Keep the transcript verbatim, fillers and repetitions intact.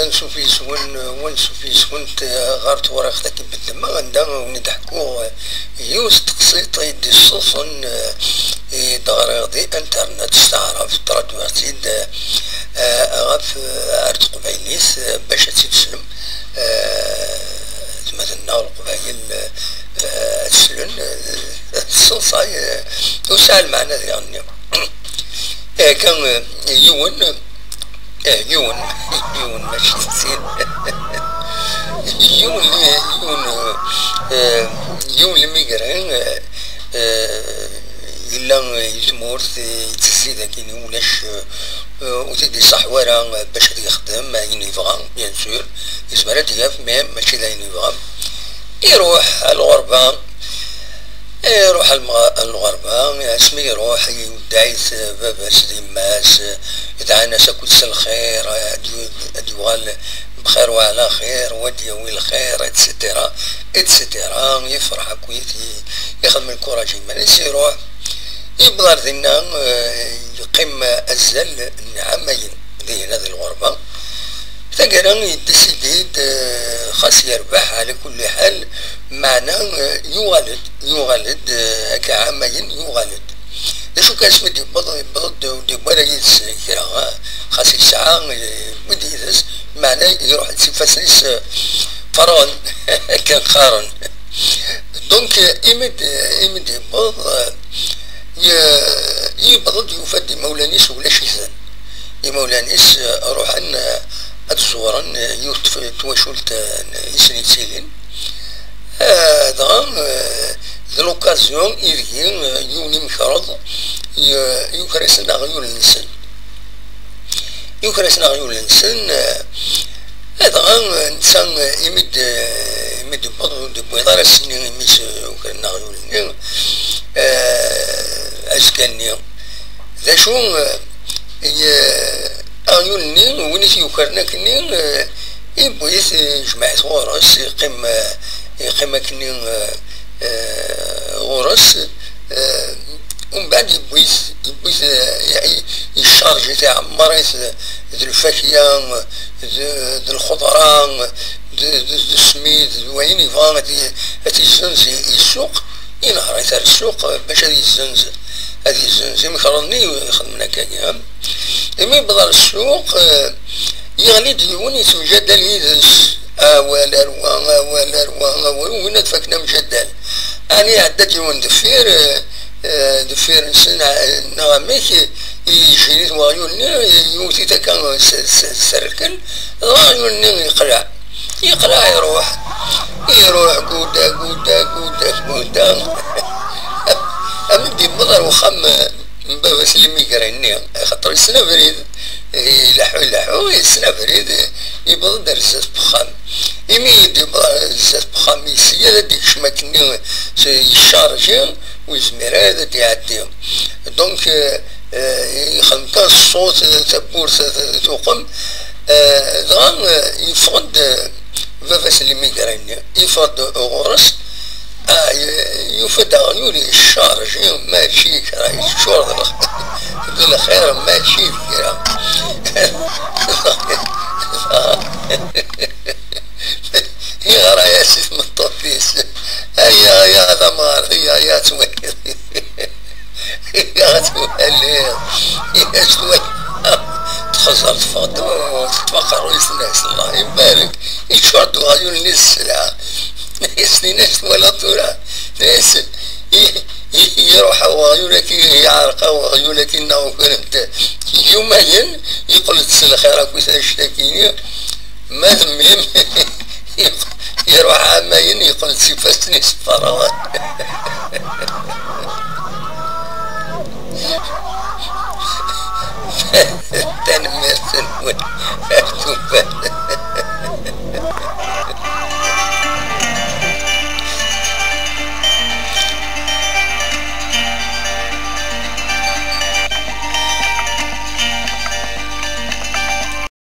Ansuf yes-wen, wa ansuf yes-went, eh, ɣer tewriqt-agi n ddemma, anda wen-d-ḥkuɣ, eh, yiwet teqsiṭ i d-issuṣen, eh, i d-ɣriɣ di internet s taɛrabt, traduiɣ-tt-id, eh, eh, ɣef, eh, ar teqbaylit, eh, bac ad tt-id-teslem, eh, atmaten-nneɣ leqbayel, eh, ad slen, eh, teṣṣeḍṣay, eh, ur tesɛi lmeɛna diɣen-nni. Akka, eh, yiwen, eh, yiwen, yiwen mačči d sin. Yiwen, yiwen, eh, yiwen lemigrin, eh, eh, yella, eh, i tmurt, eh, yettezzi dagi, ulac, eh, eh, ur t-id-iṣaḥ wara, eh, bac ad yexdem ayen yebɣa, bien sûr, yezmer ad d-yaf, mais mačči d ayen yebɣa. Iruḥ ɣer lɣerba, iruḥ ɣer lɣerba, asmi iruḥ, iweddeɛ-it baba-s d yemma-s, dɛan-as akk s lxir, ad yu-, ad yuɣal bxir wa ɛla xir, wa d-yawi lxir, et cetera, et cetera. Yefreḥ akkit, i-, ixdem lkuraj i yiman-is, iruḥ, yewweḍ ar dinna, eh, yeqqim azal n ɛamayen dihin di lɣerba. Taggara, yeddisidid, eh, xas yerbeḥ, ɛla kulli ḥal, meɛna, eh, yuɣal-d, yuɣal-d, eh, akka ɛamayen, yuɣal-d. D acu kan, asmi d-yewweḍ, yewweḍ-d, ur d-yewwi ara yid-s kra, eh, xas yesɛa, eh, yewwi-d yid-s, meɛna iruḥ-d s ifassen-is, eh, ferɣen, akken qqaren. Donc, eh, imi d-, imi d-yewweḍ, eh, ye-, yewweḍ-d, yufa-d imawlan-is ulac-iten. Imawlan-is, eh, ruḥen, eh, ad ẓuren, eh, yiwet tf-, twacult, eh, i sen-yettilin. Eh, dɣa, eh, d l'occasion ideg, eh, yiwen imekreḍ, y-, yuker-asen aɣyul-nsen. Yuker-asen aɣyul-nsen, eh, eh, dɣa, eh, netta, eh, imi d-, eh, imi d-yewweḍ, ur d-yewwiḍ ara ass-nni imi s-, ukren aɣyul-nni, eh, azekka-nni. D acu, eh, i, eh, aɣyul-nni, win i t-yukren akkenni, eh, yewwi-t, eh, yejmeɛ-it ɣur-s, yeqqim, eh, yeqqim akkenni, eh, eh, ɣur-s, eh, umbeɛd yewwi-t, yewwi-t, eh, yeɛcarj-it, iɛemmer-it d lfakya, d, d lxeḍra, d, d, d usmid, d wayen yebɣa ad t-, ad t-yezzenz i, i ssuq, inehher-it ar ssuq, eh, bac ad yezzenz, ad yezzenz imekreḍ-nni ixedmen akkagi. Imi yewweḍ ar ssuq, eh, yeɣli-d yiwen yettemjaddal yid-s. Awal ar wa, awal ar wa, awal, winna ad faken amjaddal. Ɛni iɛedda-d yiwen deffir, eh, eh, deffir-nsen, eh, neɣ amek, i-, ijin-it weɣyul-nni, yewwet-it akka s, s, s rrkel, dɣa aɣyul-nni yeqleɛ. Yeqleɛ iruḥ. Iruḥ guda, guda, guda, guda. Am d-yewweḍ ar wexxam, eh, n baba-s limigrin-nni, axaṭer yessen abrid, ileḥḥu, ileḥḥu, yessen abrid, yewweḍ-d ar zdat n wexxam. Imi i d-yewweḍ ar zdat n wexxam, yesya ad d-yekcem akkenni s-, yeccarji, ur yezmir ara ad d-iɛeddi. Donc, euh, euh, yexdem kan ṣṣut, tawwurt, euh, tuqem, euh, dɣa, euh, yeffeɣ-d, euh, baba-s n limigrin-nni, yeffeɣ-d ɣur-s, ah, y-, yufa-d aɣyul yeccarji, mačči kra, yeččur d lx-, d lxir, mačči d kra. Yeɣra-yas i tmeṭṭut-is, aya, aya d amɣar, aya, aya, ad twaliḍ. Aya ad twaliḍ. Aya ad twaliḍ. Txeẓẓer teffeɣ-d, teṭṭef aqerruy-is-nnes, Allah ibarek. Yeččur-d weɣyul-nni d sselɛa. Yesnin-as twalaḍ tura. Yes. I-, i-, iruḥ weɣyul-agi, yeɛreq weɣyul-agi, neɣ ukren-t. Yumayen, yeqqel-d s lxir akkit annect-agi. Ma d mmi-m, iruḥ ɛamayen, yeqqel-d s ifassen-is ferɣen.